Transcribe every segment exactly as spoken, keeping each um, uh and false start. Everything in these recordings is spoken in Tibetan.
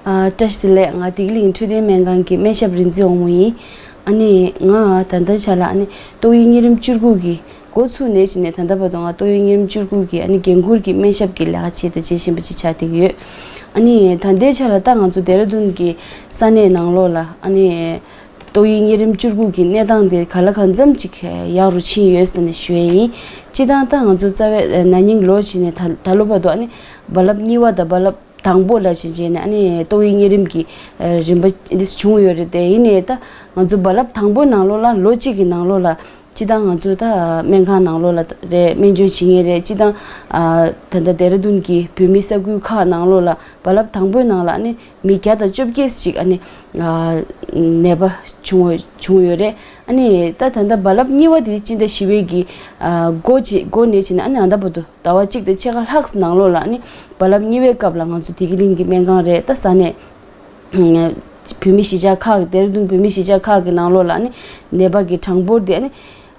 ཨ། བཀྲ་ཤིས་བདེ་ལེགས། ང་བདེ་སྐྱིད་གླིང་འཕྲོད་བསྟེན་སྨན་ཁང་གི་སྨན་ཞབས་རིག་འཛིན་འོག་མ་ཡིན། ཨ་ནི་ང་ད་ལྟའི་ཆ་ལ་ཨ་ནི་ཏོག་དབྱིབས་གཉན་རིམས་བཅུ་དགུ་གི་འགོ་ཚུགས་ནས་བྱས་ནས་ད་ལྟ་བར་དུ་ང་ཏོག་དབྱིབས་གཉན་རིམས་བཅུ་དགུ་གི་ཨ་ནི་འགན་འཁུར་གྱི་སྨན་ཞབས་ཀྱི་ལས་ཀ་བྱས་དང་བྱེད་བཞིན་པ་ཅིག་ཆགས་བསྡད་ཀྱི་ཡོད། ཨ་ནི་ད་ལྟའི་ཆ་ལ་ད་ང་ཚོ་ལྡེ་ར་ལྡུན་གྱི་ས་གནས་ནང་ལོགས་ལ་ཨ་ནི་ཏོག་དབྱིབས་གཉན་རིམས་བཅུ་དགུ་གི་གནས་སྟངས་དེ་ག་ལ་གང་འཚམ་ཅིག་ཡག་རུ་ཕྱིན་ཡོད་ཟེར་ནས་ཞུ་ཡས་ཡིན། སྤྱིར་བཏང་ད་ང་ཚོ་རྩ་བའི་ན་ནིང་ལོ་བྱས་ནས་ད་ད་ལོ་བར་དུ་ཨ་ནི་རྦ་རླབས་གཉིས་པ་དང་རྦ་རླབས་དང་པོ་ལ་བྱས་བྱས་ནས་ཨ་ནི་ཏོག་དབྱིབས་གཉན་རིམས་ཀྱི་ཨ་རིམ་པ་འདི་བྱུང་ཡོད་རེད། དེ་ཡིན་ནའི་ད་ང་ཚོ་རྦ་རླབས་དང་པོའི་ནང་ལོགས་ལ་ལོ་གཅིག་གི་ནང་ལོགས་ལ་སྤྱིར་བཏང་ང་ཚོ་ད་སྨན་ཁང་ནང་ལོགས་ལ་རེད། སྨན་བཅོས་བྱེད་མཁན་རེད། སྤྱིར་བཏང་ཨ་ད་ལྟ་ལྡེ་ར་ལྡུན་གྱི་བོད་མི་ས་ཁུལ་ཁག་ནང་ལོགས་ལ་རྦ་རླབས་དང་པོའི་ནང་ལ་ཨ་ནི་མི་བརྒྱ་དང་བཅོ་བརྒྱད་ཅིག་ཨ་ནི་ཨ་ནད་པ་བྱུང་བ་བྱུང་ཡོད་རེད། ཨ་ནི་ད་ད་ལྟ་རྦ་རླབས་གཉིས་པ་དེ་སྤྱི་ཟླ་བཞི་པའི་གི་ཨ་འགོ་བྱེད་འགོ་ནས་བྱས་ནས་ཨ་ནི་ད་ལྟ་བར་དུ་ཟླ་བ་གཅིག་དང་ཕྱེད་ཀ་ལྷག་ནང་ལོགས་ལ་ཨ་ནི་རྦ་རླབས་གཉིས་པའི་སྐབས་ལ་ང་ཚོ་བདེ་སྐྱིད་གླིང་གི་སྨན་ཁང་རེད། ད་ས་གནས་བོད་མི་གཞིས་ཆགས་ཁག་ལྡེ་ར་ལྡུན་བོད་མི་གཞིས་ཆགས་ཁག་གི་ནང་ལོགས་ལ་ཨ་ནི་ནད་པ་གི་གྲངས་འབོར་དེ་ཨ་ནི་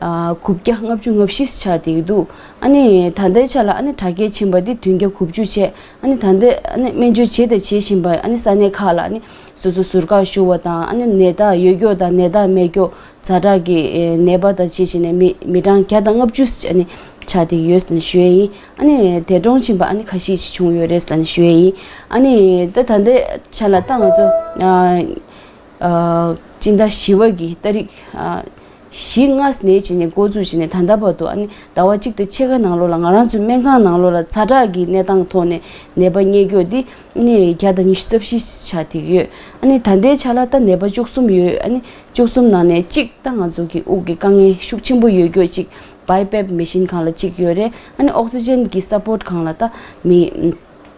ཨ་དགུ་བརྒྱ་ལྔ་བཅུ་ང་བཞི་ཆགས་བསྡད་ཀྱི་འདུག། ཨ་ནི་ད་ལྟའི་ཆ་ལ་ཨ་ནི་དྲག་སྐྱེད་ཕྱིན་པ་དེ་བདུན་བརྒྱ་དགུ་བཅུ་བྱས། ཨ་ནི་ད་ལྟའི་ཨ་ནི་སྨན་བཅོས་བྱས་དང་བྱེད་བཞིན་པ་ཨ་ནི་ས་གནས་ཁག་ལ་ཨ་ནི་སོ་སོ་ཟུར་བཀག་ཞུ་བ་དང་ཨ་ནི་ནད་རྟགས་ཡོད་སྐྱོ་དང་ནད་རྟགས་མེད་སྐྱོ་ཛ་དྲག་གི་ནད་པ་དང་བྱེད་བཞིན་ནས་མི་མི་གྲངས་བརྒྱ་དང་ལྔ་བཅུ་ཨ་ནི་ཆགས་བསྡད་ཀྱི་ཡོད་ཟེར་ནས་ཞུ་ཡས་ཡིན། ཨ་ནི་འདས་གྲོངས་ཕྱིན་པ་ཨ་ནི་ཁ་ཤས་ཤིག་བྱུང་ཡོད་རེད་ཟེར་ནས་ཞུ་ཡས་ཡིན། ཨ་ནི་ད་ད་ལྟའི་ཆ་ལ་ད་ང་ཚོ་ཨ་ཨ་སྤྱི་ཟླ་བཞི་པ་གི་ཏ་རིག་ཨ་བཞི་ལྔ་ནས་བྱས་ནས་འགོ་བཙུགས་བྱས་ནས་ད་ལྟ་བར་དུ་ཨ་ནི་ཟླ་བ་གཅིག་དང་ཕྱེད་ཀ་ནང་ལོགས་ལ་ང་རང་ཚོའི་སྨན་ཁང་ནང་ལོགས་ལ་ཛ་དྲག་གི་གནས་སྟངས་ཐོག་ནས་ནད་པ་རྙེད་སྐྱོ་འདི་ཨ་ནི་བརྒྱ་དང་ཉི་ཤུ་རྩ་བཞི་ཆགས་བསྡད་ཀྱི་ཡོད། ཨ་ནི་ད་ལྟའི་ཆ་ལ་ད་ནད་པ་བཅུ་གསུམ་ཡོད། ཨ་ནི་བཅུ་གསུམ་ནང་ནས་གཅིག་ད་ང་ཚོ་གི་དབུགས་ཀྱི་དཀའ་ངལ་ཤུགས་ཆེན་པོ་ཡོད་སྐྱོ་གཅིག་བའི་པེབ་མེ་ཤིན་སྒང་ལ་གཅིག་ཡོད་རེད། ཨ་ནི་ཨོག་སི་ཇན་གྱི་སབ་པོར་སྒང་ལ་ད་མི་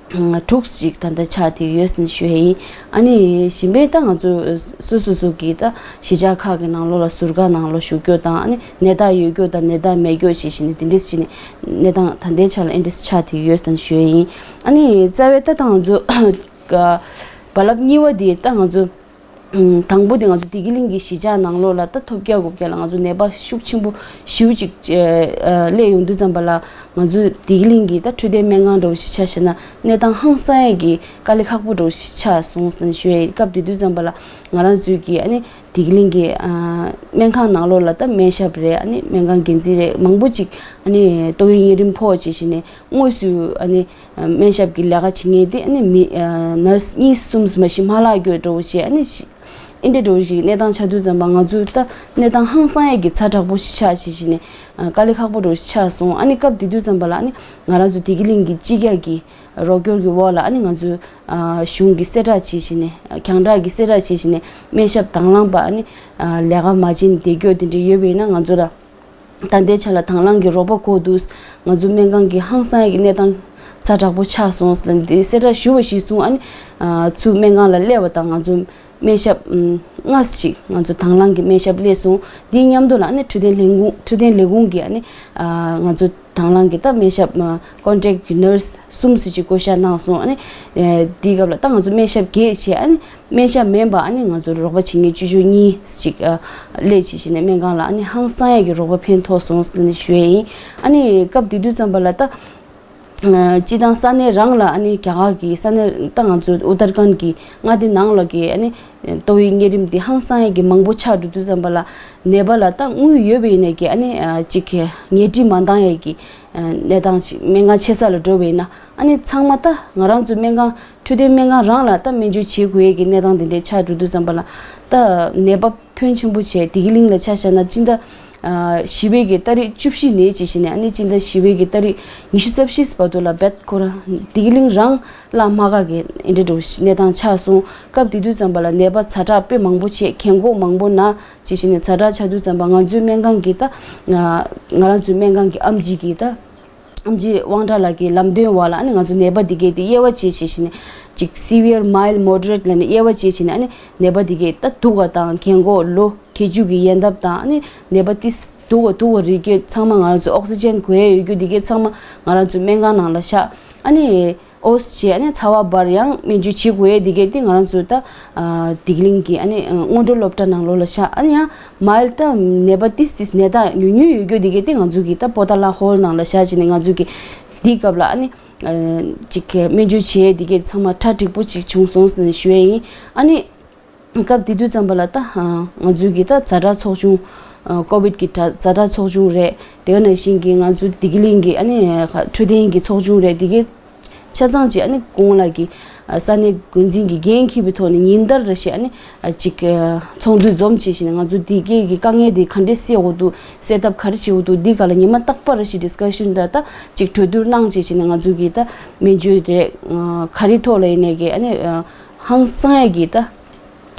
དྲུག་ཅིག་ད་ལྟ་ཆགས་བསྡད་ཡོད་ཟེར་ནས་ཞུ་ཡས་ཡིན། ཨ་ནི་གཞན་པའི་ད་ང་ཚོ་སོ་སོ་སོ་གི་ད་གཞིས་ཆགས་ཁག་གི་ནང་ལོགས་ལ་ཟུར་བཀག་ནང་ལོགས་བཞུགས་སྐྱོ་དང་ཨ་ནི་ནད་རྟགས་ཡོད་སྐྱོ་དང་ནད་རྟགས་མེད་སྐྱོ་ཞེས་བྱས་ནས་དེ་འདྲས་བྱས་ནས་གནས་སྟངས་ད་ལྟའི་ཆ་ལ་ཨེ་འདྲས་ཆགས་བསྡད་ཡོད་ཟེར་ནས་ཞུ་ཡས་ཡིན། ཨ་ནི་རྩ་བའི་ད་ད་ང་ཚོ་རྦ་རླབས་གཉིས་པ་དེ་ད་ང་ཚོ་དང་པོ་དེ་ང་ཚོ་བདེ་སྐྱིད་གླིང་གི་གཞིས་ཆགས་ནང་ལོགས་ལ་ད་ཐོལ་རྒྱག་རྐུབ་བཀྱག་ལ་ང་ཚོ་ནད་པ་ཤུགས་ཆེན་པོ་ཞེ་པོ་ཅིག་ཨ་སླེབས་ཡོང་དུས་ཙམ་པ་ལ་ང་ཚོ་བདེ་སྐྱིད་གླིང་གི་ད་འཕྲོད་བསྟེན་སྨན་ཁང་འདྲ་བོ་ཞིག་ཆ་བཞག་ན་གནས་སྟངས་ཧང་སང་ཡས་ཀྱི་དཀའ་ལས་ཁག་པོ་འདྲ་བོ་ཞིག་ཆགས་སོང་ཟེར་ནས་ཞུ་ཡས་ཡིན། སྐབས་དེ་དུས་ཙམ་པ་ལ་ང་རང་ཚོའི་གི་ཨ་ནི་བདེ་སྐྱིད་གླིང་གི་ཨ་སྨན་ཁང་ནང་ལོགས་ལ་ད་སྨན་ཞབས་རེད། ཨ་ནི་སྨན་ཁང་འགན་འཛིན་རེད། མང་པོ་ཅིག་ཨ་ནི་ཏོག་དབྱིབས་གཉན་རིམས་ཕོག་ཅེས་བྱས་ནས་དངོས་སུ་ཨ་ནི་སྨན་ཞབས་ཀྱི་ལས་ཀ་བྱེད་མཁན་དེ་ཨ་ནི་མི་ཨ་ནར་སི་གཉིས་གསུམ་མ་གཏོགས་མ་ལྷག་རྒྱུ་འདྲ་བོ་ཞིག་ཨ་ནི་ཤི་ཨེ་འདྲ་འདྲ་བོ་ཞིག་གནས་སྟངས་ཆགས་དུས་ཙམ་པ་ང་ཚོས་ད་གནས་སྟངས་ཧང་སང་ཡས་ཀྱི་ཚ་དྲག་པོ་ཞིག་ཆགས་བྱས་བྱས་ནས་ཨ་དཀའ་ལས་ཁག་པོ་འདྲ་བོ་ཞིག་ཆགས་སོང་། ཨ་ནི་སྐབས་དེ་དུས་ཙམ་པ་ལ་ཨ་ནི་ང་རང་ཚོ་བདེ་སྐྱིད་གླིང་གི་སྤྱི་ཁྱབ་ཀྱི་རོགས་སྐྱོར་གྱི་འོག་ལ་ཨ་ནི་ང་ཚོས་ཨ་གཞུང་གི་གསལ་བསྒྲགས་བྱས་བྱས་ནས་ཨ་རྒྱང་བསྒྲགས་ཀྱི་གསལ་བསྒྲགས་བྱས་བྱས་ནས་སྨན་ཞབས་དང་བླངས་པ་ཨ་ནི་ཨ་ལས་ཀ་མ་བྱས་ནས་བསྡད་རྒྱུ་དེ་འདྲ་ཡོད་པ་ཡིན་ན་ང་ཚོ་ལ་ད་ལྟའི་ཆ་ལ་དང་བླངས་ཀྱི་རོགས་པ་དགོས་འདུག། ང་ཚོ་སྨན་ཁང་གི་ཧང་སང་ཡས་ཀྱི་གནས་སྟངས་ཚ་དྲག་པོ་ཆགས་སོང་ཟེར་ནས་འདི་གསལ་བསྒྲགས་ཞུ་བ་ཞིག་སོང་། ཨ་ནི་ཨ་ཚུར་སྨན་ཁང་ལ་སླེབས་པ་དང་ང་ཚོ་སྨན་ཞབས་ཨམ་ལྔ་ཞིག་ང་ཚོ་དང་བླངས་ཀྱི་སྨན་ཞབས་སླེབས་སོང་། འདི་མཉམ་དུ་ལ་ཨ་ནི་འཕྲོད་བསྟེན་ལས་ཁུངས་འཕྲོད་བསྟེན་ལས་ཁུངས་ཀྱི་ཨ་ནི་ཨ་ང་ཚོ་དང་བླངས་ཀྱི་ད་སྨན་ཞབས་ཨ་ཀོན་ཊེག་གི་ནར་སི་གསུམ་ཞིག་བསྐོ་བཞག་གནང་སོང་། ཨ་ནི་ཨ་འདིའི་སྐབས་ལ་ད་ང་ཚོ་སྨན་ཞབས་བརྒྱད་བྱས། ཨ་ནི་སྨན་ཞབས་མིན་པ་ཨ་ནི་ང་ཚོ་རོགས་པ་བྱེད་མཁན་བཅུ་བཅུ་གཉིས་ཅིག་ཨ་སླེབས་བྱས་བྱས་ནས་སྨན་ཁང་ལ་ཨ་ནི་ཧང་སང་ཡས་ཀྱི་རོགས་པ་ཕན་ཐོགས་སོང་ཟེར་ནས་ཞུ་ཡས་ཡིན། ཨ་ནི་སྐབས་དེ་དུས་ཙམ་པ་ལ་ད་ཨ་སྤྱི་བཏང་ས་གནས་རང་ལ་ཨ་ནི་རྒྱ་གར་གྱི་ས་གནས་ད་ང་ཚོ་ཨུ་ཏར་ཁན་གྱི་མངའ་སྡེ་ནང་ལ་གི་ཨ་ནི་ཏོག་དབྱིབས་གཉན་རིམས་འདི་ཧང་སང་ཡས་ཀྱི་མང་པོ་ཆགས་འགྲོ་དུས་ཙམ་པ་ལ་ནད་པ་ལ་ད་དངུལ་ཡོད་པ་ཡིན་ནའི་གི་ཨ་ནི་ཨ་གཅིག་གི་ཉལ་ཁྲི་མ་འདང་ཡས་ཀྱི་ཨ་གནས་སྟངས་ཤིག་སྨན་ཁང་ཆེ་ས་ལ་འགྲོ་བ་ཡིན་ན་ཨ་ནི་ཚང་མ་ད་ང་རང་ཚོ་སྨན་ཁང་འཕྲོད་བསྟེན་སྨན་ཁང་རང་ལ་ད་སྨན་བཅོས་བྱེད་དགོས་ཡས་ཀྱི་གནས་སྟངས་དེ་འདྲས་ཆགས་འགྲོ་དུས་ཙམ་པ་ལ་ད་ནད་པ་ཕོན་ཆེན་པོ་བྱས་བདེ་སྐྱིད་གླིང་ལ་ཆ་བཞག་ན་སྤྱི་ཟླ་ཨ་བཞི་པའི་གི་ཏ་རིག་བཅུ་བཞི་ནས་བྱས་བྱས་ནས་ཨ་ནི་སྤྱི་ཟླ་བཞི་པའི་གི་ཏ་རིག་ཉི་ཤུ་རྩ་བཞི་བར་དུ་ལ་རྦད་ཁོ་རང་བདེ་སྐྱིད་གླིང་རང་བླ་མ་ག་གི་ཨེ་འདྲ་འགྲོ་གནས་སྟངས་ཆགས་སོང་། སྐབས་དེ་དུས་ཙམ་པ་ལ་ནད་པ་ཛ་དྲག་དཔེ་མང་པོ་བྱས་གྱེན་འགོག་མང་པོ་ན་བྱས་བྱས་ནས་ཛ་དྲག་ཆགས་དུས་ཙམ་པ་ང་ཚོའི་སྨན་ཁང་གི་ད་ང་རང་ཚོའི་སྨན་ཁང་གི་ཨམ་ཆི་གི་ད། ཨམ་ཆི་དབང་གྲགས་ལགས་ཀྱི་ལམ་སྟོན་འོག་ལ་ཨ་ནི་ང་ཚོ་ནད་པ་འདི་གས་དེ་དབྱེ་བ་འབྱེད་བྱས་བྱས་ནས་ཅིག་སི་བི་ཡར་མའི་ལྡ་མོ་ཌི་རེ་ཊི་ལབ་ནས་དབྱེ་བ་འབྱེད་བྱས་ནས་ཨ་ནི་ནད་པ་འདི་གས་ད་སྡུག་ག་དང་གྱེན་འགོག་ལོ་གྱེས་འཇུག་གི་ཡལ་འདབ་དང་ཨ་ནི་ནད་པ་ཏིས་སྡུག་ག་སྡུག་ག་རིགས་གས་ཚང་མ་ང་རང་ཚོ་ཨོག་སི་ཇན་དགོས་ཡས་ཡོད་རྒྱུ་འདི་གས་ཚང་མ་ང་རང་ཚོ་སྨན་ཁང་ནང་ལ་བཞག་ཨ་ནི། ཨོས་བྱས་ཨ་ནི་ཚ་བ་འབར་ཡང་སྨན་བཅོས་བྱེད་དགོས་ཡས་འདི་གས་དེ་ང་རང་ཚོ་ད་ཨ་བདེ་སྐྱིད་གླིང་གི་ཨ་ནི་སྔོན་འགྲོ་སློབ་གྲྭ་ནང་ལོགས་ལ་བཞག་ཨ་ནི་ཡང་མའི་ལྡ་ནད་པ་ཏིས་ཏིས་ནད་རྟགས་ཉུང་ཉུང་ཡོད་རྒྱུ་འདི་གས་དེ་ང་ཚོ་གི་ད་པོ་ཏཱ་ལ་ཧོལ་ནང་ལ་བཞག་བྱས་ནས་ང་ཚོ་གི་འདིའི་སྐབས་ལ་ཨ་ནི་ ཅིག་སྨན་བཅོས་བྱས་དེ་གས་ཚང་མ་གྲ་འགྲིག་པོ་ཅིག་བྱུང་སོང་ཟེར་ནས་ཞུ་ཡས་ཡིན། ཨ་ནི་སྐབས་དེ་དུས་ཙམ་པ་ལ་ད་ང་ཚོའི་གི་ད་ཛ་དྲག་ཚོགས་ཆུང་ཀོ་བིད་ཀྱི་ཛ་དྲག་ཚོགས་ཆུང་རེད། དེ་ག་ནང་བཞིན་གྱི་ང་ཚོ་བདེ་སྐྱིད་གླིང་གི་ཨ་ནི་འཕྲོད་བསྟེན་གྱི་ཚོགས་ཆུང་རེད། དེ་གས་ཆ་ཚང་ཅིག་ཨ་ནི་ཁོང་ལགས་ཀྱིས་ས་གནས་འགོ་འཛིན་གྱི་འགན་འཁྱེར་བའི་ཐོག་ནས་ཉིན་ལྟར་རེ་བཞིན་ཨ་ནི་ཅིག་ཚོགས་འདུ་འཛོམས་བྱས་བྱས་ནས་ང་ཚོ་འདི་གས་ཀྱི་དཀའ་ངལ་འདི་ག་འདྲས་སེལ་དགོས་འདུག་སེལ་ཐབས་ག་རེ་བྱེད་དགོས་འདུག་འདི་ག་ལ་ཉི་མ་རྟག་པར་རེ་བཞིན་ཌིས་ཀ་ཤན་དང་ད་ཅིག་གྲོས་བསྡུར་གནང་བྱས་བྱས་ནས་ང་ཚོ་གི་ད་སྨན་བཅོས་རེད། ག་རེ་ཐོག་ལ་ཡིན་ནའི་གི་ཨ་ནི་ཧང་སང་ཡ་གི་ད་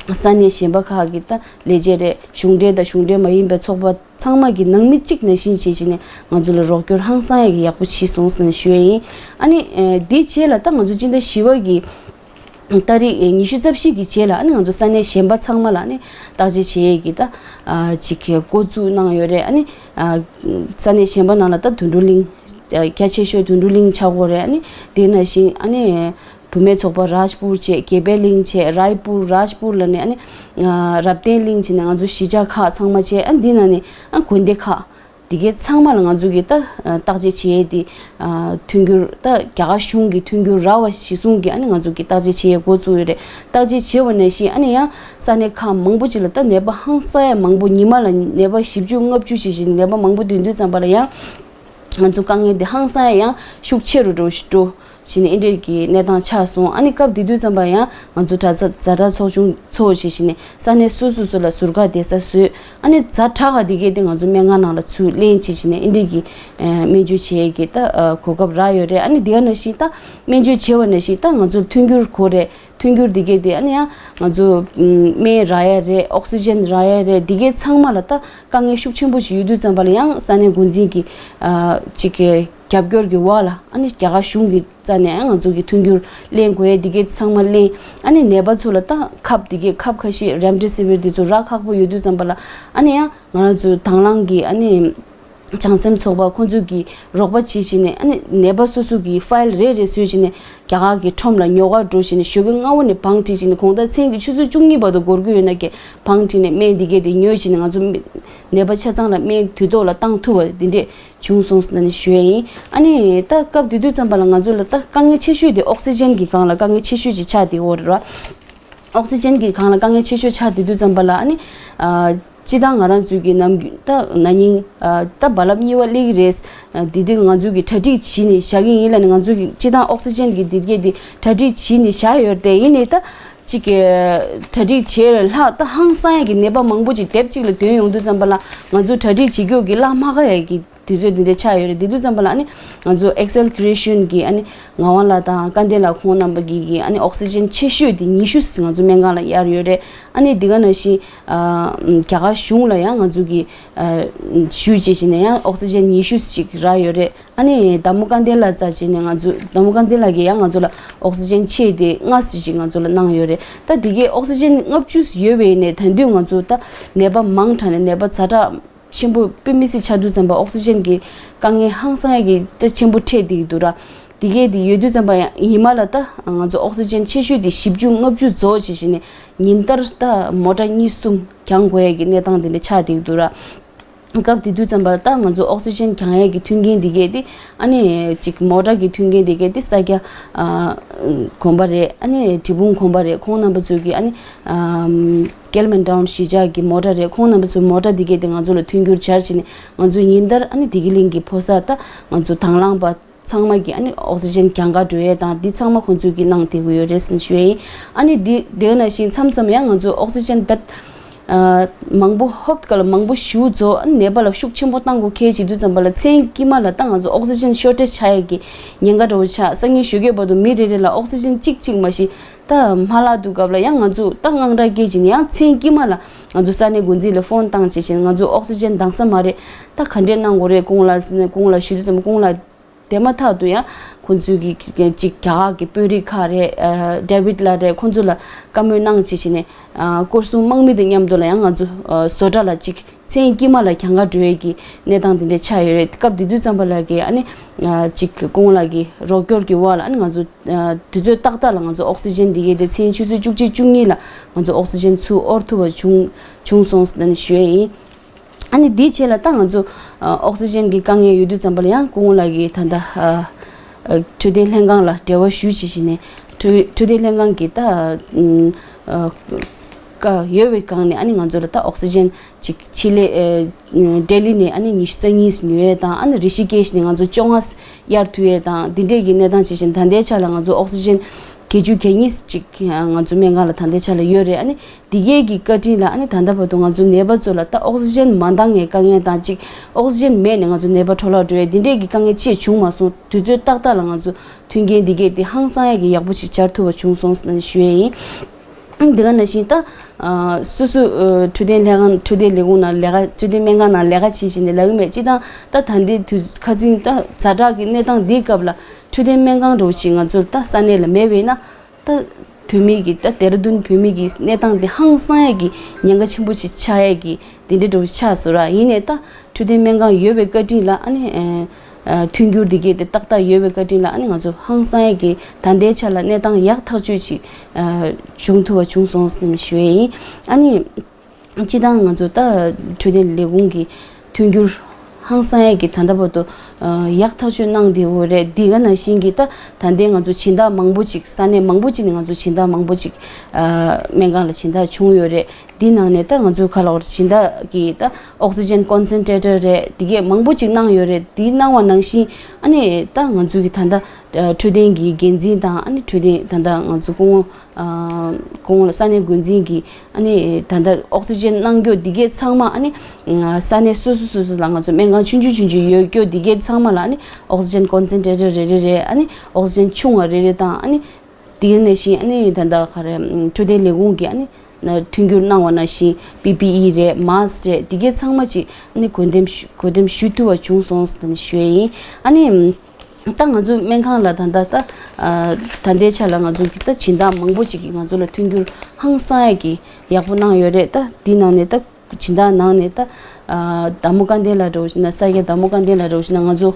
ས་གནས་གཞན་པ་ཁག་གི་ད་ལས་བྱེད་རེད། གཞུང་འབྲེལ་དང་གཞུང་འབྲེལ་མ་ཡིན་པའི་ཚོགས་པ་ཚང་མ་གི་ནང་མི་གཅིག་ནང་བཞིན་བྱས་བྱས་ནས་ང་ཚོ་ལ་རོགས་སྐྱོར་ཧང་སང་ཡ་གི་ཡག་པོ་བྱས་སོང་ཟེར་ནས་ཞུ་ཡ་ཡིན། ཨ་ནི་དེའི་རྗེས་ལ་ད་ང་ཚོ་སྤྱི་ཟླ་བཞི་པ་གི་ཏ་རིག་ཉི་ཤུ་རྩ་བཞི་གི་རྗེས་ལ་ཨ་ནི་ང་ཚོ་ས་གནས་གཞན་པ་ཚང་མ་ལ་ཨ་ནི་བརྟག་དཔྱད་བྱེད་ཡས་ཀྱི་ད་ཅིག་གི་འགོ་བཙུགས་གནང་ཡོད་རེད། ཨ་ནི་ས་གནས་གཞན་པ་ནང་ལ་ད་དོན་གྲུབ་གླིང་རྒྱ་ཆེ་ཤོས་དོན་གྲུབ་གླིང་ཆགས་ཀྱི་ཡོད་རེད། ཨ་ནི་དེ་ནང་བཞིན་ཨ་ནི་བུད་མེད་ཚོགས་པ་རཱཇ་པུར་བྱས། དགེ་འཕེལ་གླིང་བྱས། རཱའི་པུར། རཱཇ་པུར་ལ་ནི་ཨ་ནི་རབ་བརྟན་གླིང་བྱས་ནས་ང་ཚོ་གཞིས་ཆགས་ཁག་ཚང་མ་བྱས། ཨ་ནི་འདི་ནང་ནས་ཨ་དགོན་སྡེ་ཁག་དེ་གའི་ཚང་མ་ལ་ང་ཚོ་གི་ད་བརྟག་དཔྱད་བྱེད་ཡས་དེ་མཐུན་འགྱུར་ད་རྒྱ་གར་གཞུང་གི་མཐུན་འགྱུར་ར་བ་གཞི་བཟུང་གི་ཨ་ནི་ང་ཚོ་གི་བརྟག་དཔྱད་བྱེད་ཡས་འགོ་བཙུགས་ཡོད་རེད། བརྟག་དཔྱད་བྱེད་པ་ནང་བཞིན་ཨ་ནི་ཡང་ས་གནས་ཁག་མང་པོ་ཅིག་ལ་ད་ནད་པ་ཧང་སང་ཡ་མང་པོ་ཉི་མ་ལ་ནད་པ་བཞི་བཅུ་ལྔ་བཅུ་ཞིག་ཞིག་ནད་པ་མང་པོ་ཐོན་དུས་ཙམ་པ་ལ་ཡང་ང་ཚོ་དཀའ་ངལ་འདི་ཧང་སང་ཡ་ཡང་ཤུགས་ཆེ་རུ་འགྲོ་འགྲོ་བྱས་ནས་ཨེ་འདྲས་ཀྱི་གནས་སྟངས་ཆགས་སོང་། ཨ་ནི་སྐབས་དེ་དུས་ཙམ་པ་ཡང་ང་ཚོ་ཛ་ཛ་ཛ་དྲག་ཚོགས་ཆུང་ཚོགས་བྱས་བྱས་ནས་ས་གནས་སོ་སོ་སོ་ལ་ཟུར་བཀག་བསྡད་ས་བཟོས། ཨ་ནི་ཛ་དྲག་ག་དེ་གས་དེ་ང་ཚོ་སྨན་ཁང་ནང་ལ་ཚུར་ལེན་བྱས་བྱས་ནས་ཨེ་འདྲས་ཀྱི་སྨན་བཅོས་བྱེད་ཡས་ཀྱི་ད་གོ་སྐབས་རག་ཡོད་རེད། ཨ་ནི་དེ་ག་ནང་བཞིན་ད་སྨན་བཅོས་བྱེད་པ་ནང་བཞིན་ད་ང་ཚོ་མཐུན་འགྱུར་དགོས་རེད། མཐུན་འགྱུར་འདི་གས་དེ་ཨ་ནི་ཡང་ང་ཚོ་ཨམ་སྨན་རག་ཡ་རེད། ཨོག་སི་ཇན་རག་ཡ་རེད། འདི་གས་ཚང་མ་ལ་ད་དཀའ་ངལ་ཤུགས་ཆེན་པོ་ཞིག་ཡོད་དུས་ཙམ་པ་ལ་ཡང་ས་གནས་འགོ་འཛིན་གྱི་ཨ་ཅིག་གི་རྒྱབ་སྐྱོར་གྱི་འོག་ལ་ཨ་ནི་རྒྱ་གར་གཞུང་གི་རྩ་ནས་ང་ཚོ་གི་མཐུན་འགྱུར་ལེན་དགོས་ཡ་འདི་གས་ཚང་མ་ལེན། ཨ་ནི་ནད་པ་ཚོ་ལ་ད་ཁབ་འདི་གས་ཁབ་ཁ་ཤས་རེམ་ཌེ་སི་ཝིར་འདི་ཚོ་རག་ཁག་པོ་ཡོད་དུས་ཙམ་པ་ལ་ཨ་ནི་ཡང་ང་རང་ཚོ་དང་བླངས་ཀྱི་ཨ་ནི་བྱང་སེམས་ཚོགས་པ་ཁོང་ཚོས་ཀྱི་རོགས་པ་བྱེད་བཞིན་ནས་ཨ་ནི་ནད་པ་སོ་སོ་གི་ཕ་ཡིལ་རེ་རེ་བཟོས་བཞིན་ནས་རྒྱ་གར་གྱི་ཁྲོམ་ལ་ཉོ་གར་འགྲོ་བཞིན་ནས་ཞོགས་ཀས་སྔ་བོ་ནས་བང་བསྒྲིགས་བཞིན་ནས་དགོང་དག་མཚན་གྱི་ཆུ་ཚོད་བཅུ་གཉིས་བར་དུ་འགོར་གྱི་ཡོད་ན་ཀྱེ་བང་བསྒྲིགས་ནས་སྨན་འདི་གས་དེ་ཉོས་བཞིན་ནས་ང་ཚོ་ནད་པ་ཆ་ཚང་ལ་སྨན་དུས་ཐོག་ལ་བཏང་ཐུབ་པ་འདི་འདྲས་བྱུང་སོང་ཟེར་ནས་ཞུ་ཡས་ཡིན། ཨ་ནི་ད་སྐབས་དེ་དུས་ཙམ་པ་ལ་ང་ཚོ་ལ་ད་དཀའ་ངལ་ཆེ་ཤོས་དེ་ཨོག་སི་ཇན་གྱི་སྒང་ལ་དཀའ་ངལ་ཆེ་ཤོས་ཅིག་ཆགས་བསྡད་ཡོད་རེད་བ། ཨོག་སི་ཇན་གྱི་སྒང་ལ་དཀའ་ངལ་ཆེ་ཤོས་ཆགས་དེ་དུས་ཙམ་པ་ལ་ཨ་ནི། ཨ། སྤྱི་བཏང་ང་རང་ཚོའི་གི་ནམ་རྒྱུན་ད་ན་ནིང་ཨ་ད་རྦ་རླབས་གཉིས་པ་སླེབས་ཀྱི་རེད། ཨ་དེ་དུས་ང་ཚོའི་གི་གྲ་སྒྲིག་བྱས་ནས་བཞག་གི་ཡིན་ལབ་ནས་ང་ཚོའི་གི་སྤྱི་བཏང་ཨོག་སི་ཇན་གྱི་འདི་གས་དེ་གྲ་སྒྲིག་བྱས་ནས་བཞག་ཡོད་རེད་དེ། ཡིན་ནའི་ད་ཅིག་གི་གྲ་སྒྲིག་བྱས་ལྷག་ད་ཧང་སང་ཡ་གི་ནད་པ་མང་པོ་ཅིག་དེབ་གཅིག་ལ་ཐོན་ཡོང་དུས་ཙམ་པ་ལ་ང་ཚོ་གྲ་སྒྲིག་བྱེད་རྒྱུ་གི་གླ་མ་ག་ཡ་གི་དུས་ཚོད་འདི་འདྲ་ཆགས་ཡོད་རེད། དེ་དུས་ཙམ་པ་ལ་ཨ་ནི་ང་ཚོ་ཨེག་སེལ་ཀུ་རེ་ཤོན་གྱི་ཨ་ནི་ངག་དབང་ལགས་དང་སྐལ་ལྡན་ལགས་ཁོང་རྣམ་པ་གིས་གི་ཨ་ནི་ཨོག་སི་ཇན་ཆེ་ཤོས་དེ་ཉི་ཤུ་ང་ཚོ་སྨན་ཁང་ལ་གཡར་ཡོད་རེད། ཨ་ནི་འདི་ག་ནང་བཞིན་ཨ་རྒྱ་གར་གཞུང་ལ་ཡང་ང་ཚོ་གི་ཨ་ཞུས་བྱས་བྱས་ནས་ཡང་ཨོག་སི་ཇན་ཉི་ཤུ་ཞིག་རག་ཡོད་རེད། ཨ་ནི་ཟླ་མོ་སྐལ་ལྡན་ལགས་རྩ་བྱས་ནས་ང་ཚོ་ཟླ་མོ་སྐལ་ལྡན་ལགས་ཀྱིས་ཡང་ང་ཚོ་ལ་ཨོག་སི་ཇན་ཆེད་དེ་ལྔ་ཞིག་ང་ཚོ་ལ་གནང་ཡོད་རེད། ད་འདི་གའི་ཨོག་སི་ཇན་ལྔ་བཅུ་ཡོད་པའི་ནས་ད་དུང་ང་ཚོ་ད་ནད་པ་མང་དྲགས་ནས་ནད་པ་ཛ་དྲག་ཆེན་པོ་དཔེ་མི་སྲིད་ཆགས་དུས་ཙམ་པ་ཨོག་སི་ཇན་གྱི་དཀའ་ངལ་ཧང་སང་ཡ་གི་ད་ཆེན་པོ་འཕྲད་བསྡད་ཀྱི་འདུག་ར། འདི་གའི་དེ་ཡོད་དུས་ཙམ་པ་ཡང་ཉི་མ་ལ་ད་ང་ཚོ་ཨོག་སི་ཇན་ཆེ་ཤོས་དེ་བཞི་བཅུ་ལྔ་བཅུ་རྫོགས་བྱས་བྱས་ནས་ཉིན་ལྟར་ད་མོ་ཊ་གཉིས་གསུམ་གྱང་དགོས་ཡ་གི་གནས་སྟངས་དེ་འདྲ་ཆགས་བསྡད་ཀྱི་འདུག་ར། སྐབས་དེ་དུས་ཙམ་པ་ད་ང་ཚོ་ཨོག་སི་ཇན་གྱང་ཡས་ཀྱི་མཐུན་རྐྱེན་འདི་གས་དེ་ཨ་ནི་ཅིག་མོ་ཊ་གི་མཐུན་རྐྱེན་འདི་གས་དེ་ས་སྐྱ་ཨ་དགོན་པ་རེད། ཨ་ནི་འབྲས་སྤུངས་དགོན་པ་རེད། ཁོང་རྣམ་པ་ཚོས་ཀྱི་ཨ་ནི་ཨམ་ཀེལ་མན་ཊའུན་གཞིས་ཆགས་ཀྱི་མོ་ཊ་རེད། ཁོང་རྣམ་པ་ཚོའི་མོ་ཊ་འདི་གས་དེ་ང་ཚོ་ལ་མཐུན་འགྱུར་སྦྱར་བྱས་ནས་ང་ཚོ་ཉིན་ལྟར་ཨ་ནི་བདེ་སྐྱིད་གླིང་གི་ཕོ་གསར་ད་ང་ཚོ་དང་བླངས་པ་ཚང་མ་གིས་ཨ་ནི་ཨོག་སི་ཇན་གྱང་ག་འགྲོ་ཡས་དང་འདི་ཚང་མ་ཁོང་ཚོས་ཀྱིས་གནང་བསྡད་ཀྱི་ཡོད་རེད་ཟེར་ཞུ་ཡས་ཡིན། ཨ་ནི་འདི་དེ་ག་ནང་བཞིན་མཚམས་མཚམས་ཡང་ང་ཚོ་ཨོག་སི་ཇན་བེད་ཨ་མང་པོ་ཧོབ་ཀ་ལ་མང་པོ་ཞུ་རྫོགས། ཨ་ནི་ནད་པ་ལ་ཤུགས་ཆེན་པོ་བཏང་དགོས་གལ་ཆེ་དུས་ཙམ་པ་ལ་མཚན་དཀྱིལ་མ་ལ་ད་ང་ཚོ་ཨོག་སི་ཇན་ཤོར་ཊེཇ་ཆགས་ཡས་ཀྱི་ཉེན་ཁ་འདྲ་བོ་ཆགས། སང་ཉིན་ཞོགས་ཀས་བར་དུ་མི་རེ་རེ་ལ་ཨོག་སི་ཇན་གཅིག་གཅིག་མ་གཞི་ད་མ་ལྷག་དུས་སྐབས་ལ་ཡང་ང་ཚོ་ད་དངངས་སྐྲག་སྐྱེས་བྱས་ནས་ཡང་མཚན་དཀྱིལ་མ་ལ་ང་ཚོ་ས་གནས་འགོ་འཛིན་ལ་ཕོན་བཏང་བྱས་བྱས་ནས་ང་ཚོ་ཨོག་སི་ཇན་འདང་ས་མ་རེད། ད་ག་འདྲས་གནང་དགོས་རེད་ཁོང་ལ་ཟེར་ནས་ཁོང་ལ་ཞུ་དུས་ཙམ་ཁོང་ལ། དེ་མ་ཐག་ཏུ་ཡང་ཁོང་ཚོའི་གི་གཅིག་རྒྱ་གར་གྱི་དཔོན་རིགས་ཁག་རེད། ཨ་ཌེ་བིད་ལགས་རེད། ཁོང་ཚོ་ལ་བཀའ་མོལ་གནང་བྱས་བྱས་ནས་ཨ་སྐོར་སྲུང་དམག་མི་དང་མཉམ་དུ་ལ་ཡང་ང་ཚོ་ཨ་བཟོ་གྲྭ་ལ་གཅིག་མཚན་དཀྱིལ་མ་ལ་གྱང་ག་འགྲོ་ཡས་ཀྱི་གནས་སྟངས་དེ་འདྲ་ཆགས་ཡོད་རེད། སྐབས་དེ་དུས་ཙམ་པ་ལ་གི་ཨ་ནི་ཨ་གཅིག་ཁོང་ལ་གི་རོགས་སྐྱོར་གྱི་འོག་ལ་ཨ་ནི་ང་ཚོ་ཨ་དུས་ཚོད་ཏག་ཏག་ལ་ང་ཚོ་ཨོག་སི་ཇན་འདི་གས་དེ་མཚན་ཆུ་ཚོད་བཅུ་གཅིག་བཅུ་གཉིས་ལ་ང་ཚོ་ཨོག་སི་ཇན་ཚུར་དབོར་ཐུབ་པ་བྱུང་བྱུང་སོང་ཟེར་ནས་ཞུ་ཡས་ཡིན། ཨ་ནི་དེའི་རྗེས་ལ་ད་ང་ཚོ་ཨ་ཨོག་སི་ཇན་གྱི་དཀའ་ངལ་ཡོད་དུས་ཙམ་པ་ལ་ཡང་ཁོང་ལ་གི་ད་ལྟ་ཨ་ འཕྲོད་བསྟེན་ལྷན་ཁང་ལ་འབྲེལ་བ་ཞུས་བྱས་བྱས་ནས་འཕྲོད་འཕྲོད་བསྟེན་ལྷན་ཁང་གི་ད་ཨ་བཀའ་ཡོད་པའི་སྒང་ནས་ཨ་ནི་ང་ཚོ་ལ་ད་ཨོག་སི་ཇན་ཅིག་ཆེད་ལས་ཨ་ལྡི་ལི་ནས་ཨ་ནི་ཉི་ཤུ་རྩ་གཉིས་ཉོ་ཡས་དང་ཨ་ནི་རི་ཤི་ཀེཤ་ནས་ང་ཚོ་བཅོ་ལྔ་གཡར་ཐུབ་ཡས་དང་འདི་འདྲས་ཀྱི་གནས་སྟངས་བྱས་བྱས་ནས་ད་ལྟའི་ཆ་ལ་ང་ཚོ་ཨོག་སི་ཇན་བརྒྱད་ཅུ་གྱ་གཉིས་ཅིག་ང་ཚོ་སྨན་ཁང་ལ་ད་ལྟའི་ཆ་ལ་ཡོད་རེད། ཨ་ནི་འདི་གས་ཀྱི་བཀའ་དྲིན་ལ་ཨ་ནི་ད་ལྟ་བར་དུ་ང་ཚོ་ནད་པ་ཚོ་ལ་ད་ཨོག་སི་ཇན་མ་འདང་བའི་དཀའ་ངལ་དང་གཅིག་ཨོག་སི་ཇན་མེད་ནས་ང་ཚོ་ནད་པ་འཕྲོ་བརླག་འགྲོ་ཡས་འདི་འདྲས་ཀྱི་དཀའ་ངལ་ཅིག་བྱུང་མ་སོང་། དུས་ཚོད་ཏག་ཏག་ལ་ང་ཚོ་མཐུན་རྐྱེན་འདི་གས་དེ་ཧང་སང་ཡས་ཀྱི་ཡག་པོ་ཞིག་སྦྱར་ཐུབ་པ་བྱུང་སོང་ཟེར་ནས་ཞུ་ཡས་ཡིན། ཨང་། འདི་ག་ནང་བཞིན་ད་ཨ་སོ་སོ་ཨ་འཕྲོད་བསྟེན་ལྷན་ཁང་འཕྲོད་བསྟེན་ལས་ཁུངས་ནང་ལས་ཀ་འཕྲོད་བསྟེན་སྨན་ཁང་ནང་ལས་ཀ་བྱེད་བཞིན་ནས་ལབ་ཀྱི་མེད། སྤྱིར་བཏང་ད་ད་ལྟའི་དུས་ཁ་སང་ད་ཛ་དྲག་གི་གནས་སྟངས་འདིའི་སྐབས་ལ་འཕྲོད་བསྟེན་སྨན་ཁང་འདྲ་བོ་ཞིག་ང་ཚོར་ད་ས་གནས་ལ་མེད་པས་ན། ད་བོད་མི་གི་ད་ལྡེ་ར་ལྡུན་བོད་མི་གི་གནས་སྟངས་དེ་ཧང་སང་ཡས་ཀྱི་ཉེན་ཁ་ཆེན་པོ་ཞིག་ཆགས་ཡས་ཀྱི་དེ་འདྲ་འདྲ་བོ་ཆགས་སོང་ར། ཡིན་ནའི་ད་འཕྲོད་བསྟེན་སྨན་ཁང་ཡོད་པའི་བཀའ་དྲིན་ལ་ཨ་ནི་ཨ་མཐུན་འགྱུར་འདི་གས་དེ་ཏག་ཏག་ཡོད་པའི་བཀའ་དྲིན་ལ་ཨ་ནི་ང་ཚོ་ཧང་སང་ཡས་ཀྱི་ད་ལྟའི་ཆ་ལ་གནས་སྟངས་ཡག་ཐག་ཆོད་ཅིག་ཨ་བྱུང་ཐུབ་པ་བྱུང་སོང་ཟེར་ནས་ཞུ་ཡས་ཡིན། ཨ་ནི། སྤྱིར་བཏང་ང་ཚོ་ད་འཕྲོད་བསྟེན་ལས་ཁུངས་ཀྱི་མཐུན་འགྱུར་ཧང་སང་ཡས་ཀྱི་ད་ལྟ་བར་དུ་ཨ་ཡག་ཐག་ཆོད་གནང་བསྡད་ཡོད་རེད། འདི་ག་ནང་བཞིན་གྱི་ད་ད་ལྟའི་ང་ཚོ་སྦྱིན་བདག་མང་པོ་ཅིག་ས་གནས་མང་པོ་ཅིག་ནས་ང་ཚོ་སྦྱིན་བདག་མང་པོ་ཅིག་ཨ་སྨན་ཁང་ལ་སྦྱིན་བདག་བྱུང་ཡོད་རེད། འདི་ནང་ནས་ད་ང་ཚོའི་ཁ་ལོར་སྦྱིན་བདག་གི་ད་ཨོག་སི་ཇན་ཀོན་སེན་ཊེ་ཊར་རེད། འདི་གས་མང་པོ་ཅིག་གནང་ཡོད་རེད། འདི་གནང་བ་ནང་བཞིན་ཨ་ནི་ད་ང་ཚོའི་གི་ད་ལྟ་ཨ་འཕྲོད་བསྟེན་གྱི་འགན་འཛིན་དང་ཨ་ནི་འཕྲོད་བསྟེན་ད་ལྟ་ང་ཚོ་སྐུ་ངོ་ཨ་སྐུ་ངོ་ལ་ས་གནས་འགོ་འཛིན་གྱིས་ཨ་ནི་ད་ལྟ་ཨོག་སི་ཇན་གནང་རྒྱུ་འདི་གས་ཚང་མ་ཨ་ནི་ཨ་ས་གནས་སོ་སོ་སོ་སོ་ལ་ང་ཚོ་སྨན་ཁང་ཆུང་ཆུང་ཆུང་ཆུང་ཡོད་རྒྱུ་འདི་གས་ཚང་མ་ལ་ཨ་ནི་ཨོག་སི་ཇན་ཀོན་སེན་ཊེ་ཊར་རེ་རེ་རེ་ཨ་ནི་ཨོག་སི་ཇན་ཆུང་བ་རེ་རེ་དང་ཨ་ནི་དེ་ག་ནང་བཞིན་ཨ་ནི་ད་ལྟ་ག་རེ་འཕྲོད་བསྟེན་ལས་ཁུངས་ཀྱིས་ཨ་ནི་མཐུན་འགྱུར་གནང་བ་ནང་བཞིན་པི་པི་ཨི་རེད། མཱསི་རེད། འདི་གས་ཚང་མ་ཅིག་ཨ་ནི་བགོ་འགྲེམས་ཞུ་བགོ་འགྲེམས་ཞུ་ཐུབ་པ་བྱུང་སོང་ཟེར་ནས་ཞུ་ཡས་ཡིན། ཨ་ནི། ད་ང་ཚོའི་སྨན་ཁང་ལ་ད་ལྟ་ད་ཨ་ད་ལྟའི་ཆ་ལ་ང་ཚོ་གི་ད་སྦྱིན་བདག་མང་པོ་ཅིག་གིས་ང་ཚོ་ལ་མཐུན་འགྱུར་ཧང་སང་ཡས་ཀྱི་ཡག་པོ་གནང་ཡོད་རེད། ད་འདི་ནང་ནས་ད་སྦྱིན་བདག་ནང་ནས་ད་ཨ་དར་མོ་དཀར་མདན་ལ་འགྲོ་བཞིན་ན་ས་སྐྱ་དར་མོ་དཀར་མདན་ལ་འགྲོ་བཞིན་ན་ང་ཚོ་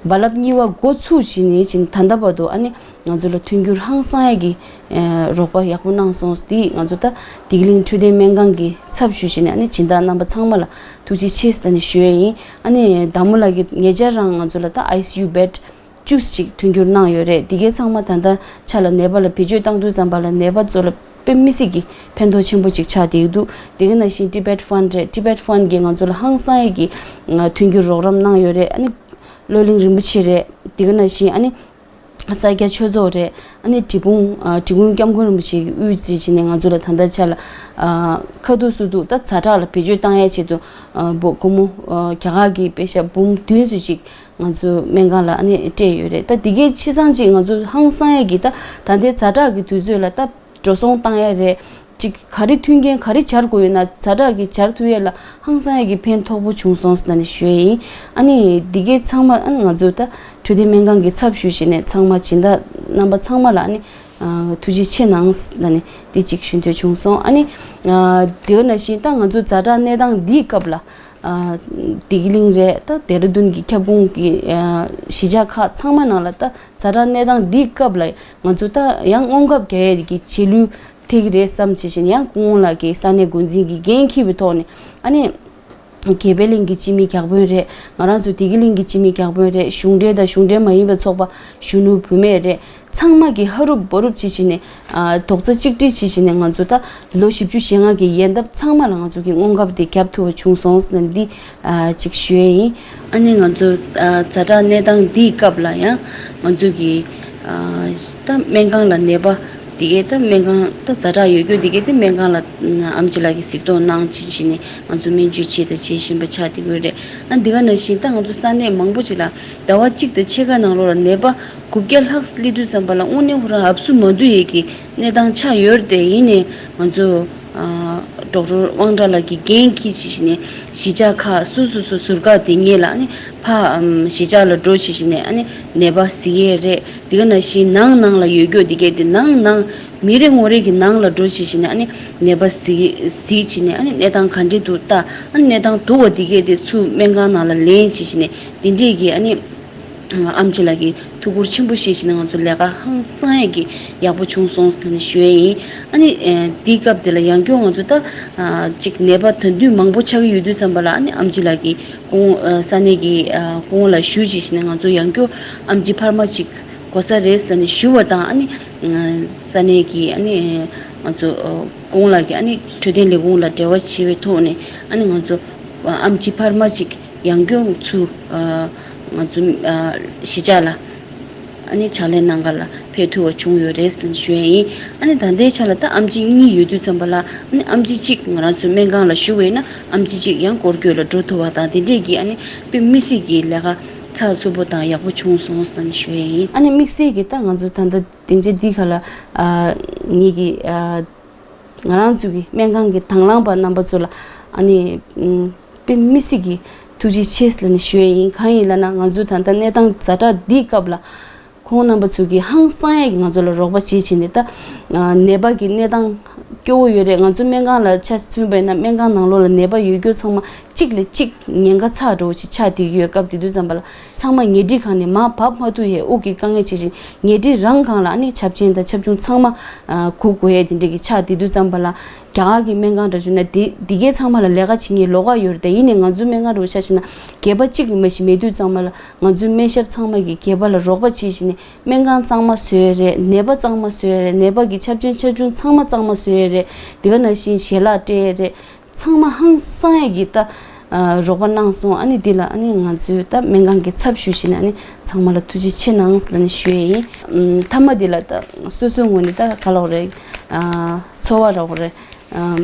རྦ་རླབས་གཉིས་པ་འགོ་ཚུགས་བྱས་ནས་བྱས་ནས་ད་ལྟ་བར་དུ་ཨ་ནི་ང་ཚོ་ལ་མཐུན་འགྱུར་ཧང་སང་ཡས་ཀྱི་ཨ་རོགས་པ་ཡག་པོ་གནང་སོང་། འདི་ང་ཚོ་ད་བདེ་སྐྱིད་གླིང་འཕྲོད་བསྟེན་སྨན་ཁང་གི་ཚབ་ཞུས་བྱས་ནས་ཨ་ནི་སྦྱིན་བདག་རྣམ་པ་ཚང་མ་ལ་ཐུགས་རྗེ་ཆེ་ཟེར་ནས་ཞུ་ཡས་ཡིན། ཨ་ནི་དར་མོ་ལགས་ཀྱིས་ཉེ་ཆར་རང་ང་ཚོ་ལ་ད་ཨའི་སི་ཡུ་བེཌ་བཅུ་ཞིག་མཐུན་འགྱུར་གནང་ཡོད་རེད། འདི་གའི་ཚང་མ་ད་ལྟ་ཆ་ལ་ནད་པ་ལ་བེད་སྤྱོད་བཏང་དུས་ཙམ་པ་ལ་ནད་པ་ཚོ་ལ་དཔེ་མི་སྲིད་ཀྱི་ཕན་ཐོགས་ཆེན་པོ་ཅིག་ཆགས་བསྡད་ཀྱི་འདུག་འདི་ག་ནང་བཞིན་ཊི་བེཊ་ཕན་རེད། ཊི་བེཊ་ཕན་གྱིས་ང་ཚོ་ལ་ཧང་སང་ཡས་ཀྱི་ཨ་མཐུན་འགྱུར་རོགས་རམ་གནང་ཡོད་རེད། ཨ་ནི་བློ་གླིང་རིན་པོ་ཆེ་རེད། འདི་ག་ནང་བཞིན་ཨ་ནི་ས་སྐྱ་ཆོས་ཚོགས་རེད། ཨ་ནི་འབྲས་སྤུངས་ཨ་འབྲས་སྤུངས་སྐྱབས་མགོན་རིན་པོ་ཆེ་གིས་དབུས་གཙོས་བྱས་ནས་ང་ཚོ་ལ་ད་ལྟ་ཆ་ལ་ཨ་ཁ་ཐུག་སུ་ཐུག་ད་ཛ་དྲག་ལ་བེད་སྤྱོད་བཏང་ཡས་ཆེད་དུ་ཨ་འབུམ་སྒོར་མོ་ཨ་རྒྱ་གར་གྱི་པེ་ཤ་འབུམ་བདུན་ཙམ་ཅིག་ང་ཚོའི་སྨན་ཁང་ལ་ཨ་ནི་སྤྲད་ཡོད་རེད། ད་འདི་གའི་ཆ་ཚང་ཅིག་ང་ཚོ་ཧང་སང་ཡས་ཀྱི་ད་ད་ལྟའི་ཛ་དྲག་གི་དུས་ཚོད་ལ་ད་འགྲོ་སོང་བཏང་ཡས་རེད། ཅིག་ག་རེ་མཐུན་རྐྱེན་ག་རེ་སྦྱར་དགོས་ཡོད་ན་ཛ་དྲག་གི་སྦྱར་ཐུབ་ཡས་ལ་ཧང་སང་ཡས་ཀྱི་ཕན་ཐོགས་པོ་བྱུང་སོང་ཟེར་ནས་ཞུ་ཡས་ཡིན། ཨ་ནི་འདི་གའི་ཚང་མ་ཨ་ནི་ང་ཚོ་ད་འཕྲོད་བསྟེན་སྨན་ཁང་གི་ཚབ་ཞུས་བྱས་ནས་ཚང་མ་སྦྱིན་བདག་རྣམ་པ་ཚང་མ་ལ་ཨ་ནི་ཨ་ཐུགས་རྗེ་ཆེ་གནང་ཟེར་ནས་འདི་གཅིག་ཞུ་འདོད་བྱུང་སོང་། ཨ་ནི་ཨ་དེ་ག་ནང་བཞིན་ད་ང་ཚོ་ཛ་དྲག་གནས་སྟངས་འདིའི་སྐབས་ལ་ཨ་བདེ་སྐྱིད་གླིང་རེད། ད་ལྡེ་ར་ལྡུན་གྱི་ཁྱབ་ཁོངས་ཀྱི་ཨ་གཞིས་ཆགས་ཁག་ཚང་མ་ནང་ལ་ད་ཛ་དྲག་གནས་སྟངས་འདིའི་སྐབས་ལ་ང་ཚོ་ད་ཡང་སྔོན་ཁབ་རྒྱག་ཡས་ཀྱི་རྗེས་ལུས་ཐེག་རེད་བསམ་བྱས་བཞིན་ཡང་སྐུ་ངོ་ལགས་ཀྱིས་ས་གནས་འགོ་འཛིན་གྱི་འགན་འཁྱེར་བའི་ཐོག་ནས་ཨ་ནི་དགེ་འཕེལ་གླིང་གི་སྤྱི་མི་བརྒྱ་དཔོན་རེད། ང་རང་ཚོ་བདེ་སྐྱིད་གླིང་གི་སྤྱི་མི་བརྒྱ་དཔོན་རེད། གཞུང་འབྲེལ་དང་གཞུང་འབྲེལ་མ་ཡིན་པའི་ཚོགས་པ་གཞོན་ནུ་བུད་མེད་རེད། ཚང་མ་གིས་ཧ་རུབ་བ་རུབ་བྱས་བྱས་ནས་ཨ་རྡོག་རྩ་གཅིག་སྒྲིལ་བྱས་བྱས་ནས་ང་ཚོ་ད་ལོ་བཞི་བཅུ་ཞེ་ལྔ་གི་ཡན་འདབ་ཚང་མ་ལ་ང་ཚོ་གིས་སྔོན་ཁབ་དེ་བརྒྱབ་ཐུབ་པ་བྱུང་སོང་ཟེར་ནས་འདི་ཨ་ཅིག་ཞུ་ཡས་ཡིན། ཨ་ནི་ང་ཚོ་ཨ་ཛ་དྲག་གནས་སྟངས་འདིའི་སྐབས་ལ་ཡང་ང་ཚོ་གིས་ཨ་ད་སྨན་ཁང་ལ་ནད་པ་འདི་གས་ད་སྨན་ཁང་ད་ཛ་དྲག་ཡོད་རྒྱུ་འདི་གས་དེ་སྨན་ཁང་ལ་ཨམ་ཆི་ལགས་ཀྱིས་གཟིགས་རྟོག་གནང་བྱས་བྱས་ནས་ང་ཚོ་སྨན་བཅོས་བྱས་དང་བྱེད་བཞིན་པ་ཆགས་བསྡད་ཀྱི་ཡོད་རེད། ཨ་འདི་ག་ནང་བཞིན་ད་ང་ཚོ་ས་གནས་མང་པོ་ཅིག་ལ་ཟླ་བ་གཅིག་དང་ཕྱེད་ཀ་ནང་ལོགས་ལ་ནད་པ་དགུ་བརྒྱ་ལྷག་སླེབས་དུས་ཙམ་པ་ལ་དངོས་གནས་ཁོ་རང་ཨབ་སུ་མ་བསྡུ་ཡས་ཀྱི་གནས་སྟངས་ཆགས་ཡོད་རེད་དེ། ཡིན་ནའི་ང་ཚོ་ཨ་ཌོག་ཊར་དབང་གྲགས་ལགས་ཀྱིས་འགན་འཁྱེར་བྱས་བྱས་ནས་གཞིས་ཆགས་ཁག་སོ་སོ་སོ་ཟུར་བཀག་དེ་ངེས་ལ་ཨ་ནི་ཕ་ཨམ་གཞིས་ཆགས་ལ་འགྲོ་བྱས་བྱས་ནས་ཨ་ནི་ནད་པ་གཟིགས་ཡས་རེད། དེ་ག་ནང་བཞིན་ནང་ནང་ལ་ཡོད་རྒྱུ་དེ་གས་དེ་ནང་ནང་མི་རེ་ངོ་རེ་གི་ནང་ལ་འགྲོ་བྱས་བྱས་ནས་ཨ་ནི་ནད་པ་གཟིགས་གཟིགས་བྱས་ནས་ཨ་ནི་གནས་སྟངས་ག་འདྲས་འདུག་ལྟ། ཨ་ནི་གནས་སྟངས་སྡུག་པ་དེ་གས་དེ་ཚུར་སྨན་ཁང་ནང་ལ་ལེན་བྱས་བྱས་ནས་དེ་འདྲས་ཀྱི་ཨ་ནི། ཨམ་ཆི་ལགས་ཀྱིས་ཐུགས་ཁུར་ཆེན་པོ་བཞེས་བྱས་ནས་ང་ཚོ་ལས་ཀ་ཧང་སང་ཡས་ཀྱི་ཡག་པོ་བྱུང་སོང་ཟེར་ནས་ཞུ་ཡས་ཡིན། ཨ་ནི་ཨ་དེའི་སྐབས་དེ་ལ་ཡང་བསྐྱར་ང་ཚོ་ད་ཨ་ཅིག་ནད་པ་དེ་འདྲས་མང་པོ་ཆགས་ཀྱི་ཡོད་དུས་ཙམ་པ་ལ་ཨ་ནི་ཨམ་ཆི་ལགས་ཀྱིས་སྐུ་ངོ་ཨ་ས་གནས་ཀྱི་ཨ་སྐུ་ངོ་ལ་ཞུས་བྱས་བྱས་ནས་ང་ཚོ་ཡང་བསྐྱར་ཨམ་ཆི་འཕར་མ་ཅིག་ དགོས་ས་རེད་ཟེར་ནས་ཞུ་བ་དང་། ཨ་ནི་ས་གནས་ཀྱི་ཨ་ནི་ང་ཚོ་གོང་ལ་གི་ཨ་ནི་འཕྲོད་བསྟེན་ལས་ཁུངས་ལ་འབྲེལ་བ་བྱས་པའི་ཐོག་ནས། ཨ་ནི་ང་ཚོ་ཨམ་ཆི་འཕར་མ་གཅིག་ཡང་སྐྱོན་ཚུར་ང་ཚོ་གཞིས་ཆགས་ལ་ཨ་ནི་ཕྱག་ལས་གནང་ག་ལ་ཕེབས་ཐུབ་པ་བྱུང་ཡོད་རེད་ཟེར་ནས་ཞུ་ཡ་ཡིན། ཨ་ནི་ད་ལྟའི་ཆ་ལ་ད་ཨམ་ཆི་གཉིས་ཡོད་དུས་ཙམ་པ་ལ། ཨ་ནི་ཨམ་ཆི་གཅིག་ང་རང་ཚོའི་སྨན་ཁང་ལ་ཞུ་བ་ཡིན་ན། ཨམ་ཆི་གཅིག་ཡང་སྐོར་སྐྱོད་ལ་འགྲོ་ཐུབ་པ་དང་། དེ་འདྲས་ཀྱི་ཨ་ནི་དཔེ་མི་སྲིད་ཀྱི་ལས་ཀ་ཚགས་ཚུད་པོ་དང་ཡག་པོ་བྱུང་སོང་ཟེར་ནས་ཞུ་ཡ་ཡིན། ཨ་ནི་དམིགས་བསལ་གྱི་ད་ང་ཚོ་ད་ལྟ་སྡིངས་ཆ་འདི་ག་ལ་ཨ་ངེད་ཀྱི་ཨ་ང་རང་ཚོ་གི་སྨན་ཁང་གི་དང་བླངས་པ་རྣམ་པ་ཚོ་ལ་ཨ་ནི་ཨམ་དཔེ་མི་སྲིད་ཀྱི་ཐུགས་རྗེ་ཆེ་ཟེར་ནས་ཞུ་ཡ་ཡིན། གང་ཡིན་ལབ་ན། ང་ཚོ་ད་ལྟ་གནས་སྟངས་ཛ་དྲག་འདིའི་སྐབས་ལ་ཁོང་རྣམ་པ་ཚོ་གིས་ཧང་སང་ཡ་གི་ང་ཚོ་ལ་རོགས་པ་བྱེད་བྱས་ནས། ད་ཨ་ནད་པ་གི་གནས་སྟངས་སྐྱོ་བོ་ཡོད་རེད། ང་ཚོ་སྨན་ཁང་ལ་ཆ་མཚོན་པ་ཡིན་ན། སྨན་ཁང་ནང་ལོགས་ལ་ནད་པ་ཡོད་རྒྱུ་ཚང་མ་གཅིག་ལས་གཅིག་ཉེན་ཁ་ཚ་དྲགས་ཅིག་ཆགས་བསྡད་ཡོད། སྐབས་དེ་དུས་ཙམ་པ་ལ་ཚང་མ་ཉལ་ཁྲི་སྒང་ནས་མར་བབས་མ་ཐུབ། ཡ་དབུགས་ཀྱི་དཀའ་ངལ་ཆེ་ཞིང་། ཉལ་ཁྲི་རང་སྒང་ལ་ཨ་ནི་ཆབ་ཆེན་དང་ཆབ་ཆུང་ཚང་མ་ཨ་སྒུག་དགོས་ཡ་དེ་འདྲ་གི་ཆགས་བསྡད་དུས་ཙམ་པ་ལ། རྒྱ་གར་གྱི་སྨན་ཁང་འདྲ་བྱུང་ན་དེ་དེ་གའི་ཚང་མ་ལ་ལས་ཀ་བྱེད་མཁན་ལོགས་ཀ་ཡོད་རེད། དེ་ཡིན་ནའི་ང་ཚོའི་སྨན་ཁང་འདྲ་བོ་ཆ་བཞག་ན་སྒལ་པ་གཅིག་མ་གཏོགས་མེད་དུས་ཙམ་པ་ལ། ང་ཚོའི་སྨན་ཞབས་ཚང་མ་གིས་སྒལ་པ་ལ་རོགས་པ་བྱེད་བྱས་ནས་སྨན་ཁང་གཙང་མ་བཟོས་རེད། ནད་པ་གཙང་མ་བཟོས་རེད། ནད་པ་གི་ཆབ་ཆེན་ཆབ་ཆུང་ཚང་མ་གཙང་མ་བཟོས་རེད། དེ་ག་ནང་བཞིན་ཞལ་ལག་སྤྲད་རེད། ཚང་མ་ཧང་སང་ཡ་གི་ད་ཨ་རོགས་པ་གནང་སོང་། ཨ་ནི་འདི་ལ་ཨ་ནི་ང་ཚོའི་ད་སྨན་ཁང་གི་ཚབ་ཞུས་བྱས་ནས་ཨ་ནི་ཚང་མ་ལ་ཐུགས་རྗེ་ཆེ་གནང་ཟེར་ནས་ཞུ་ཡ་ཡིན། ཨམ་མཐའ་མ་འདི་ལ་ད་སོ་སོའི་ངོས་ནས་ད་ག་ལབ་དགོས་རེད། ཨ་ཚོར་བ་རག་དགོས་རེད། ཨམ་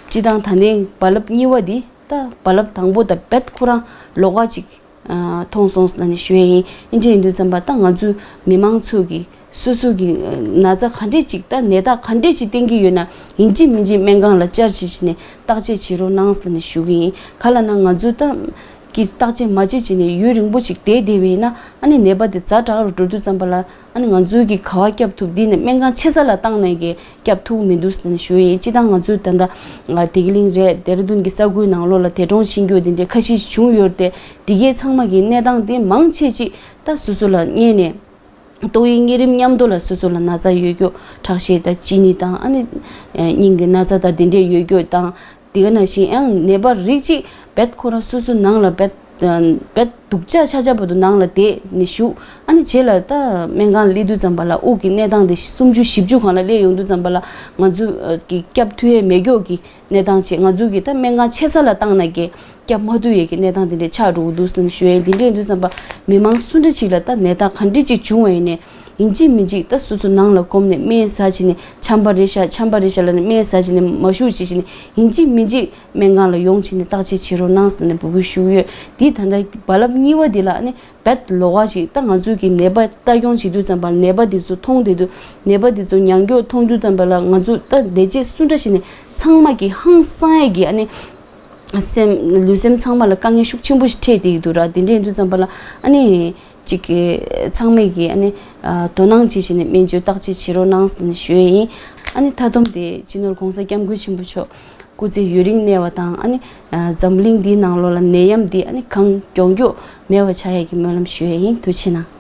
སྤྱི་བཏང་ད་ནི་རྦ་རླབས་གཉིས་པ་འདི། ད་རྦ་རླབས་དང་པོ་ད་རྦད་ཁོ་རང་ལོགས་ཀ་ཅིག་ཨ་མཐོང་སོང་ཟེར་ནས་ཞུ་ཡ་ཡིན། ཨིན་དྲན་དུས་ཙམ་པ་ད་ང་ཚོ་མི་མང་ཚོ་གི་སོ་སོ་གི་ན་ཚ་ག་འདྲས་ཅིག་ད་ནད་རྟགས་ག་འདྲས་ཅིག་བསྟན་གྱི་ཡོད་ན། ཡིན་གཅིག་མིན་གཅིག་སྨན་ཁང་ལ་བཅར་བྱས་བྱས་ནས་བརྟག་དཔྱད་བྱེད་རོགས་གནང་ཟེར་ནས་ཞུ་གི་ཡིན། ག་ལབ་ན་ང་ཚོ་ད་གི་བརྟག་དཔྱད་མ་བྱས་བྱས་ནས་ཡུན་རིང་པོ་ཅིག་བསྡད་བསྡད་པ་ཡིན་ན། ཨ་ནི་ནད་པ་དེ་ཛ་དྲག་རུ་འགྲོ་དུས་ཙམ་པ་ལ། ཨ་ནི་ང་ཚོའི་གི་ག་པར་སྐྱོབ་ཐུབ། འདི་ནི་སྨན་ཁང་ཆེ་ས་ལ་བཏང་ནས་གི་སྐྱོབ་ཐུབ་མི་འདུག་ཟེར་ནས་ཞུ་ཡ་ཡིན། སྤྱི་བཏང་ང་ཚོས་ད་ལྟ་ང་བདེ་སྐྱིད་གླིང་རེད། ལྡེ་ར་ལྡུན་གྱི་ས་ཁུལ་ནང་ལོགས་ལ་འདས་གྲོངས་ཕྱིན་རྒྱུ་དེ་འདྲའི་ཁ་ཤས་ཤིག་བྱུང་ཡོད་རེད་དེ། འདི་གའི་ཚང་མ་གི་གནས་སྟངས་དེ་མང་ཆེ་ཅིག་ད་སོ་སོ་ལ་རྙེད་ནས། ཏོག་དབྱིབས་གཉན་རིམས་མཉམ་དུ་ལ་སོ་སོ་ལ་ན་ཚ་ཡོད་རྒྱུ། ཁྲག་ཤེད་དང་གཅིན་སྙི་དང་། ཨ་ནི་སྙིང་གི་ན་ཚ་དང་དེ་འདྲས་ཡོད་རྒྱུ་དང་། དེ་ག་ནང་བཞིན་ཡང་ནད་པ་རིགས་གཅིག་རྦད་ཁོ་རང་སོ་སོ་ནང་ལ་རྦད་རྦད་སྡུག་ཅག་ཆགས་ཆགས་བར་དུ་ནང་ལ་བསྡད་ནས་བཞུགས། ཨ་ནི་རྗེས་ལ་ད་སྨན་ཁང་ལ་སླེབས་དུས་ཙམ་པ་ལ་དབུགས་ཀྱི་གནས་སྟངས་དེ་སུམ་ཅུ་བཞི་བཅུ་སྒང་ལ་སླེབས་ཡོང་དུས་ཙམ་པ་ལ། ང་ཚོ་གི་སྐྱོབ་ཐུབ་ཡས་མེད་རྒྱུ་གི་གནས་སྟངས་བྱས། ང་ཚོ་གི་ད་སྨན་ཁང་ཆེ་ས་ལ་བཏང་ནས་གི་སྐྱོབ་མ་ཐུབ་ཡས་ཀྱི་གནས་སྟངས་དེ་འདྲས་ཆགས་འགྲོ་གི་འདུག་ཟེར་ནས་ཞུ་ཡས། འདི་འདྲས་ཡིན་དུས་ཙམ་པ་མི་མང་སུ་འདྲ་ཅིག་ལ་ད་ནད་རྟགས་ག་འདྲས་ཅིག་བྱུང་བ་ཡིན་ནའི། ཡིན་གཅིག་མིན་གཅིག་ད་སོ་སོ་ནང་ལ་བསྒོམས་ནས་སྨན་ཟ་བྱས་ནས། ཆམ་པ་རེད་ཤག་ཆམ་པ་རེད་ཤག་ལབ་ནས་སྨན་ཟ་བྱས་ནས་མ་བཞུགས་བྱས་བྱས་ནས། ཡིན་གཅིག་མིན་གཅིག་སྨན་ཁང་ལ་ཡོང་བྱས་ནས་བརྟག་དཔྱད་བྱེད་རོགས་གནང་ཟེར་ནས་འབོད་སྐུལ་ཞུ་གི་ཡོད། འདི་ད་ལྟ་རྦ་རླབས་གཉིས་པ་འདི་ལ་ཨ་ནི་རྦད་ལོགས་ཀ་ཅིག་ད་ང་ཚོའི་གི་ནད་པ་ལྟ་སྐྱོང་བྱེད་དུས་ཙམ་པ་ལ། ནད་པ་འདི་ཚོ་མཐོང་བསྡད་དུས། ནད་པ་འདི་ཚོ་མྱང་སྐྱོ་མཐོང་དུས་ཙམ་པ་ལ། ང་ཚོ་ད་ལས་བྱེད་སུ་འདྲ་ཞིག་ནས་ཚང་མ་གི་ཧང་སང་ཡས་ཀྱི་ཨ་ནི་སེམས་ལུས་སེམས་ཚང་མ་ལ་དཀའ་ངལ་ཤུགས་ཆེན་པོ་ཞིག་འཕྲད་བསྡད་ཀྱི་འདུག་ར། དེ་འདྲ་ཡིན་དུས་ཙམ་པ་ལ་ཨ་ནི་ཅིག་གི་ཚང་མས་ཀྱི་ཨ་ནི་ཨ་དོ་སྣང་བྱེད་བྱས་ནས་སྨན་བཅོས་བརྟག་དཔྱད་བྱེད་རོགས་གནང་ཟེར་ནས་ཞུ་ཡས་ཡིན། ཨ་ནི་མཐའ་སྡོམ་དེ་སྤྱི་ནོར་༸གོང་ས་༸སྐྱབས་མགོན་ཆེན་པོ་མཆོག་སྐུ་ཚེ་ཡུན་རིང་གནས་པ་དང་། ཨ་ནི་ཨ་འཛམ་གླིང་འདིའི་ནང་ལོགས་ལ་ནད་ཡམས་འདི་ཨ་ནི་གང་མགྱོགས་མགྱོགས་མེད་པ་ཆགས་ཡས་ཀྱི་སྨོན་ལམ་ཞུ་ཡས་ཡིན། ཐུགས་རྗེ་གནང་།